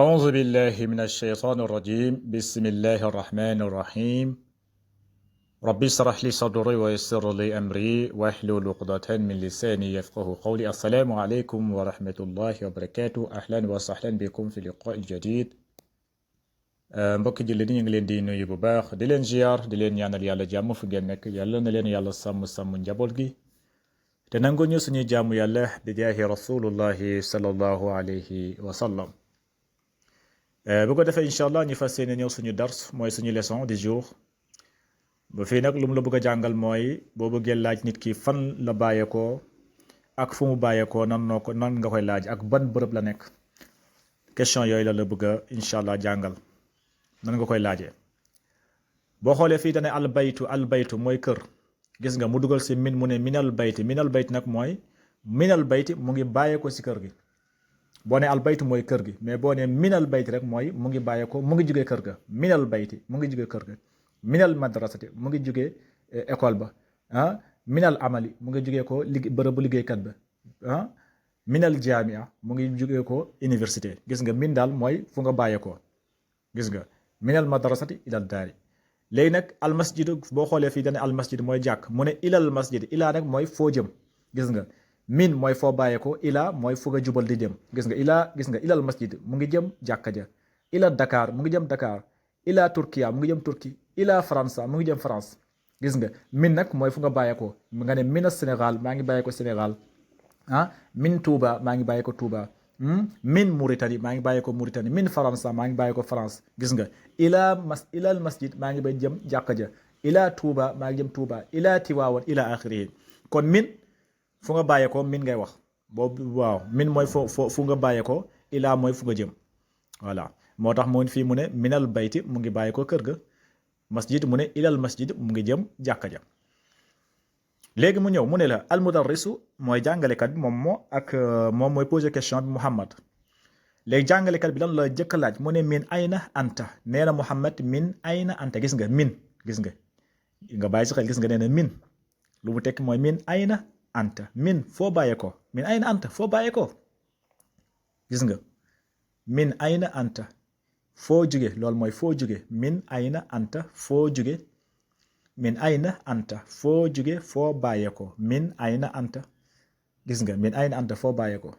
أعوذ بالله من الشيطان الرجيم بسم الله الرحمن الرحيم رب اشرح لي صدري ويسر لي أمري واحلل عقدة من لساني يفقه قولي السلام عليكم ورحمة الله وبركاته أهلا وسهلا بكم في لقاء جديد mbokk jullit yi ñu ngi leen di nuyu bu baax di leen ziar di leen ñaanal yàlla jàmm fu ngeen nekk yàlla na leen yàlla sàmm njaboot gi te nangu ñu suñuy jàmm yàlla di jaahi rasulullahi sallallahu alayhi wa sallam bu ko defee incha allah ñu fas yéene ñëw suñu dars mooy suñu leçon du jour ba fii nag lu mu la bëgg a jàngal mooy boo bëggee laaj nit ki fan la bàyyeekoo ak fu mu bàyyeekoo nan nga koy laaj ak ban bërëb la nekk question yooyu la bëgg a incha allah jàngal nan nga koy laajee. boo xoolee fii dane albaytu mooy kër gis nga mu dugal si min mu ne minal bayti nag mooy minal bayti mu ngi bàyyeekoo si kër gi. boo ne albaytu mooy kër gi mais boo ne minal bayti rek mooy mu ngi bàyyeekoo mu ngi jugee kër ga minal bayti mu ngi jugee kër ga minal madrasati mu ngi jugee école ba minal amali mu ngi jugee ko bërëbu liggéeykat ba minal jamia mu ngi jugee ko université gis nga min daal mooy fu nga bàyyeekoo gis nga minal madrasati ilal daari. léegi nag almasjid boo xoolee fii dane almasjid mooy jàkk mu ne ilal masjid ilaa nag mooy foo jëm gis nga min mooy foo bàyyeekoo ilaa mooy fu nga jubal di jëm gis nga ilal masjid mu ngi jëm jàkka ja ila Dakar mu ngi jëm Dakar ila Turkiya mu ngi jëm Turki ila France mu ngi jëm France gis nga min nag mooy fu nga bàyyeekoo nga ne mina Sénégal maa ngi bàyyeekoo Sénégal min Touba maa ngi bàyyeekoo Touba min Mauritanie maa ngi bàyyeekoo Mauritanie min France maa ngi bàyyeekoo France gis nga ilal masjid maa ngi bay jëm jàkka ja ila Touba maa ngi jëm Touba ila Tiwaawan ila axirihi kon min fu nga bàyyeekoo min ngay wax boobu waaw min mooy fu nga bàyyeekoo ilaa mooy fu nga jëm voilà moo tax moom fii mu ne minal bayti mu ngi bàyyeekoo kër ga masjid mu ne ilal masjid mu ngi jëm jàkka ja. léegi mu ñëw mu ne la almudarrisu mooy jàngalekat bi moom mooy poser question bi Muhammad. léegi jàngalekat bi lan la jëkk laaj mu ne min ayna anta nee na Muhammad min ayna anta gis nga bàyyi si xel gis nga nee na min lu mu tekki mooy min ayna anta min foo bàyyeekoo min ayna anta foo bàyyeekoo gis nga min ayna anta foo jóge loolu mooy foo jóge min ayna anta foo jóge min ayna anta foo jóge foo bàyyeekoo min ayna anta gis nga min ayna anta foo bàyyeekoo.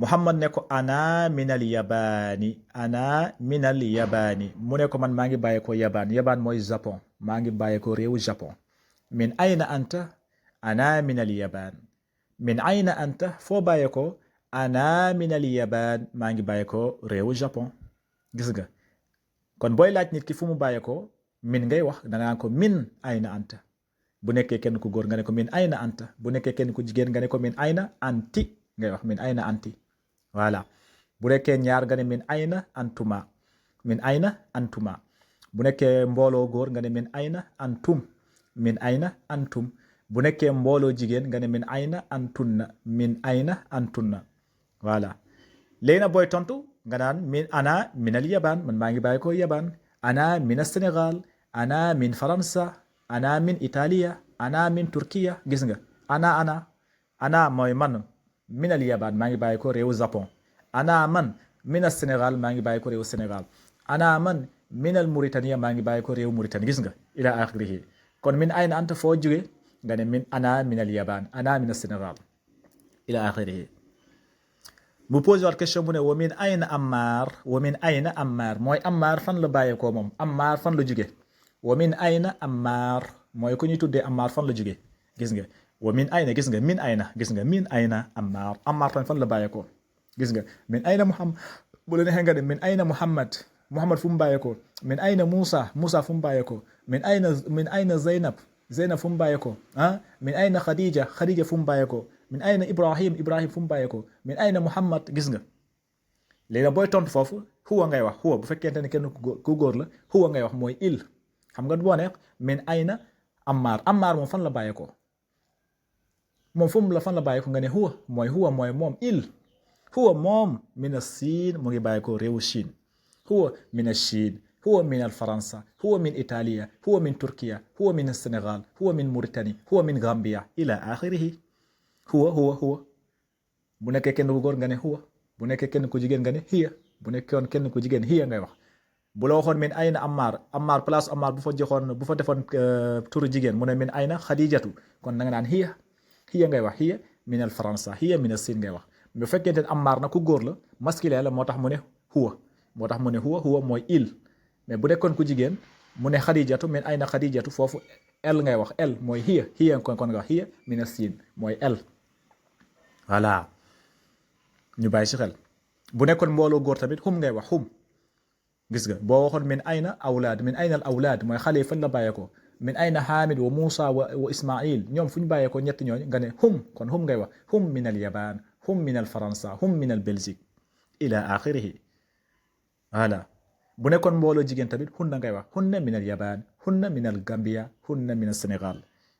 Muhammad ne ko ana minal yabaani mu ne ko man maa ngi bàyyeekoo yabaan mooy Japon maa ngi bàyyeekoo réewu Japon. min ayna anta ana minal yabaan min ayna anta foo bàyyeekoo ana minal yabaan maa ngi bàyyeekoo réewu Japon gis nga kon booy laaj nit ki fu mu bàyyeekoo min ngay wax da nga ko min ayna anta bu nekkee kenn ku góor nga ne ko min ayna anta bu nekkee kenn ku jigéen nga ne ko min ayna anti ngay wax min ayna anti voilà bu nekkee ñaar nga ne min ayna antuma bu nekkee mbooloo góor nga ne min ayna antum bu nekkee mbooloo jigéen nga ne min ayna antunna voilà léegi nag booy tontu nga naan ana minal yabaan man maa ngi bàyyi ko yabaan ana min Sénégal ana min Faransa ana min Italia ana min Turkiya gis nga ana mooy man minal yabaan maa ngi bàyyi ko réewu Japon ana man minal Sénégal maa ngi bàyyi ko réewu Sénégal ana man minal Mauritania maa ngi bàyyi ko réewu Mauritanie gis nga ila axirihi kon min ayna anta foo jóge nga ne ana minal yabaan ana minal Sénégal ila axirihi. mu posé waat question bu ne wa min ayna Ammar mooy Ammar fan la bàyyeekoo moom Ammar fan la jóge wa min ayna Ammar mooy ku ñuy tuddee Ammar fan la jóge gis nga wa min ayna gis nga min ayna Ammar fan la bàyyeekoo gis nga min ayna Muhammad bu la neexee nga ne min ayna Muhammad fu mu bàyyeekoo min ayna Musa fu mu bàyyeekoo min ayna Zeynab fu mu bàyyeekoo min ayna Khadija fu mu bàyyeekoo min ayna Ibrahim fu mu bàyyeekoo min ayna Muhammad gis nga léegi nag booy tontu foofu huwa ngay wax huwa bu fekkente ne kenn ku góor la huwa ngay wax mooy il xam nga boo ne min ayna Ammar moom fan la bàyyeekoo moom fu mu la fan la bàyyeekoo nga ne huwa mooy moom il huwa moom mina Siin mu ngi bàyyeekoo réewu Chine huwa mina Chine huwa min Faransa huwa min Italia huwa min Turkiya huwa min Sénégal huwa min Mauritanie huwa min Gambia ila axirihi huwa bu nekkee kenn ku góor nga ne huwa bu nekkee kenn ku jigéen nga ne hiya bu nekkoon kenn ku jigéen hiya ngay wax bu la waxoon min ayna Ammar place Ammar bu fa defoon turu jigéen mu ne min ayna Xadijatu kon da nga naan hiya ngay wax hiya min al faransa hiya min al siin ngay wax bu fekkente ne Ammar na ku góor la masculin la moo tax mu ne huwa mooy il mais bu nekkoon ku jigéen mu ne Xadijatu min ayna Xadijatu foofu el ngay wax el mooy hiya kon nga wax hiya min al siin mooy el voilà ñu bàyyi si xel bu nekkoon mbooloo góor tamit hum ngay wax hum gis nga boo waxoon min ayna al awlaad mooy xale yi fan la bàyyeekoo min ayna Hamid wa Moussa wa Ismail ñoom fu ñu bàyyeekoo ñetti ñooñu nga ne kon hum ngay wax hum min al Yabaan hum min al Faransa hum min al Belgique ila axirihi voilà bu nekkoon mbooloo jigéen tamit hunna ngay wax hunna min al Yabaan hunna min al Gambia hunna min al Sénégal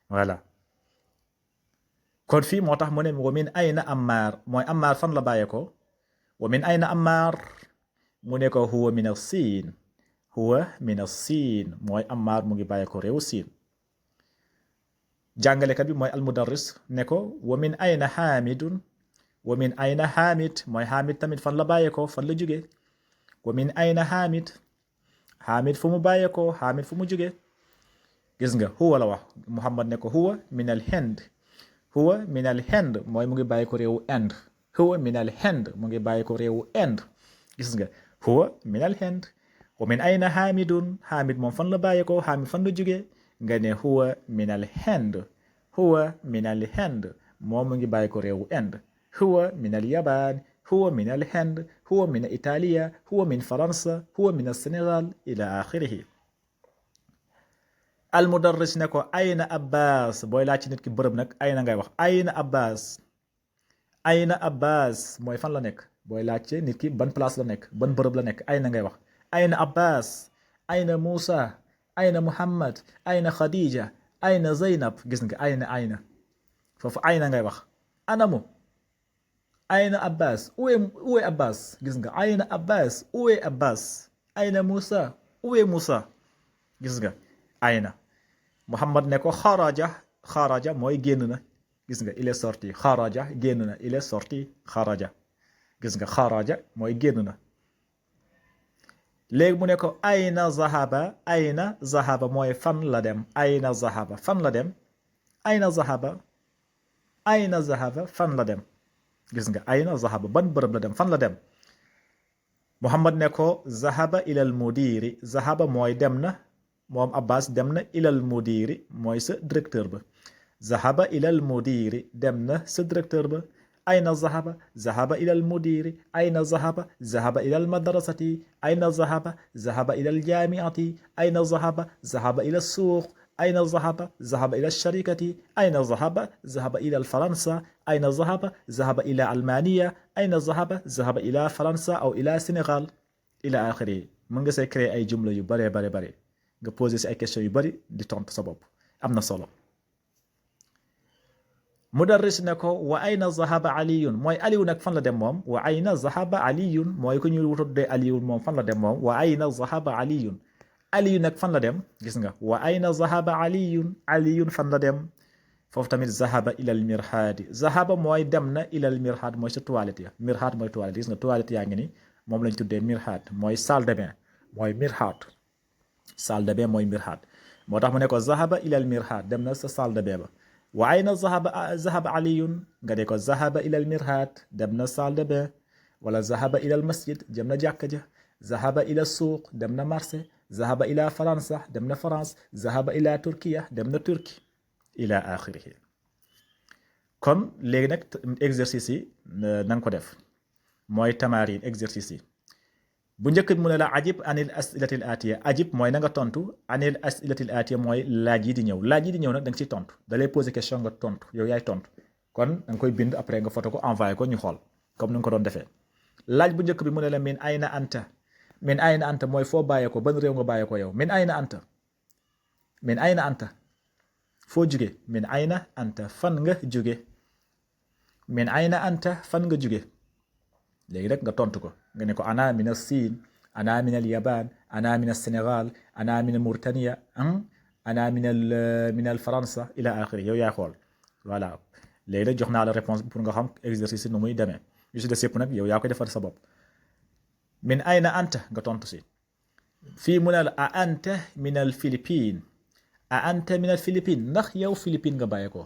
voilà kon fii moo tax mu ne wa min ayna Ammar mooy Ammar fan la bàyyeekoo wa min ayna Ammar mu ne ko huwa min as-Siin mooy Ammar mu ngi bàyyeekoo réewu Siin jàngalekat bi mooy almudarris ne ko wa min ayna Hamid mooy Hamid tamit fan la bàyyeekoo fan la jóge wa min ayna Hamid fu mu bàyyeekoo Hamid fu mu jóge gis nga huwa la wax Muhammad ne ko huwa min al Hind mooy mu ngi bàyyi ko réewu Inde huwa min al Hind mu ngi bàyyi ko réewu Inde gis nga huwa min al Hind wa min ayna Hamid moom fan la bàyyi ko Hamid fan la jógee nga ne huwa min al Hind moom mu ngi bàyyi ko réewu Inde huwa min al Yabaan huwa min al Hind huwa min Italia huwa min Faransa huwa min al Sénégal ila axirihi almudarris ne ko ayna Abbas booy laaj ci nit ki bërëb nag ayna ngay wax ayna Abbas mooy fan la nekk booy laaj ci nit ki ban place la nekk ban bërëb la nekk ayna ngay wax ayna Abbas ayna Moussa ayna Muhammad ayna Khadija ayna Zeynab gis nga ayna foofu ayna ngay wax anamu ayna Abbas où est Abbas gis nga ayna Abbas où est Abbas ayna Moussa où est Moussa gis nga ayna Muhammad ne ko xaraja mooy génn na gis nga il est sorti xaraja génn na il est sorti xaraja gis nga xaraja mooy génn na léegi mu ne ko ayna zahaba mooy fan la dem ayna zahaba fan la dem fan la dem gis nga ayna zahaba ban bërëb la dem fan la dem Muhammad ne ko zahaba ilal mudiri zahaba mooy dem na moom Abbas dem na ilal mudiri mooy sa directeur ba zahaba ilal mudiri dem na sa directeur ba ayna zahaba ilal mudiri ayna zahaba ilal madrasati ayna zahaba ilal jamiati ayna zahaba ilal suuq ayna zahaba ilal sharikati ayna zahaba ilal faransa ayna zahaba ila almaniya ayna zahaba ila faransa aw ila Sénégal ila axiri mën nga say créer ay jumla yu bare nga posé si ay questions yu bari di tontu sa bopp am na solo mudarris ne ko wa ayna zahaba aliyun mooy aliyu nag fan la dem moom wa ayna zahaba aliyun mooy ku ñu tuddee aliyun moom fan la dem moom wa ayna zahaba aliyun aliyu nag fan la dem gis nga wa ayna zahaba aliyun fan la dem foofu tamit zahaba ilal mirhaadi zahaba mooy dem na ilal mirhaad mooy sa toilette ya mirhaad mooy toilette gis nga toilette yaa ngi ni moom lañ tuddee mirhaad mooy salle de bain mooy mirhaad salle de bain mooy mirhaad moo tax mu ne ko zahaba ilal mirhaad dem na sa salle de bain ba wa ayna zahaba aliyun nga ne ko zahaba ilal mirhaad dem na salle de bain wala zahaba ilal masjid dem na jàkka ja zahaba ila suuq dem na marché zahaba ila faransa dem na France zahaba ila turkiya dem na turki ila axirihi kon léegi nag exercice yi na nga ko def mooy tamarin exercice yi bu njëkk bi mu ne la ajib anil asilatil atiya ajib mooy na nga tontu anil asilatil atiya mooy laaj yi di ñëw nag da nga ciy tontu da lay poser question nga tontu yow yaay tontu kon da nga koy bind après nga photo ko envoyé ko ñu xool comme ni nga ko doon defee laaj bu njëkk bi mu ne la min ayna anta mooy foo bàyyee ko ban réew nga bàyyee ko yow min ayna anta foo jóge min ayna anta fan nga jóge min ayna anta fan nga jóge léegi rek nga tontu ko nga ne ko ana min as-Siin ana min al-Yabaan ana min as-Sénégal ana min Mauritania ana min al-Faransa ila axiri yow yaa xool voilà léegi nag jox naa la réponse pour nga xam exercice nu muy demee yu si des yëpp nag yow yaa koy defar sa bopp. min ayna anta nga tontu si fii mu ne la a anta min al Philippines a anta min al Philippines ndax yow Philippines nga bàyyee ko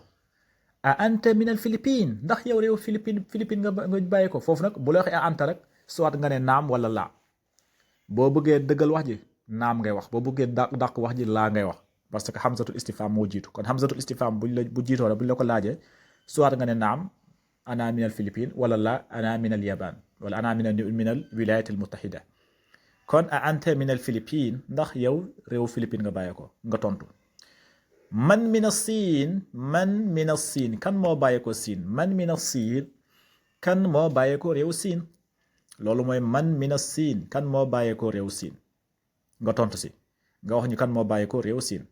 a anta min al Philippines ndax yow réew Philippines nga bàyyee ko foofu nag bu la waxee a anta rek soit nga ne naam wala laa boo bëggee dëggal wax ji naam ngay wax boo bëggee dàq wax ji laa ngay wax parce que hamzatul istifham moo jiitu kon hamzatul istifham bu jiitoo la buñ la ko laajee soit nga ne naam ana min al Philippines wala la ana min al Yaban wala ana min al wilayat al muttahida kon a anta min al Philippines ndax yow réew Philippines nga bàyyee ko nga tontu man min as siin kan moo bàyyee ko siin man min as siin kan moo bàyyee ko réew siin loolu mooy man min as siin kan moo bàyyee ko réew siin nga tontu si nga wax ñu kan moo bàyyee ko réew siin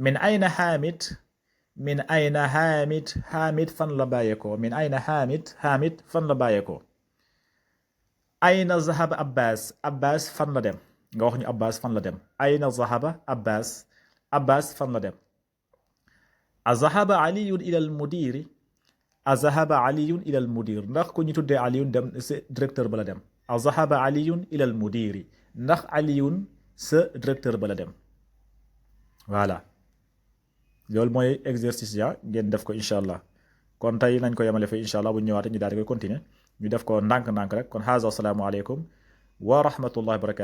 min ayna Hamid min ayna Hamid fan la bàyyeekoo min ayna Hamid fan la bàyyeekoo ayna zahaba Abbas fan la dem nga wax ñu Abbas fan la dem ayna zahaba Abbas fan la dem azahaba aliyun ila al mudiri azahaba aliyun ila al mudir ndax ku ñu tuddee aliyun dem sa directeur ba la dem azahaba aliyun ila al mudiri ndax aliyun sa directeur ba la dem voilà loolu mooy exercice ya ngeen def ko incha allah kon tey nañ ko yemale fa incha allah bu ñu ñëwaatee ñu daal di koy continuer ñu def ko ndànk-ndànk rek kon haza assalaamu aleykum wa rahmatullahi wa barakatu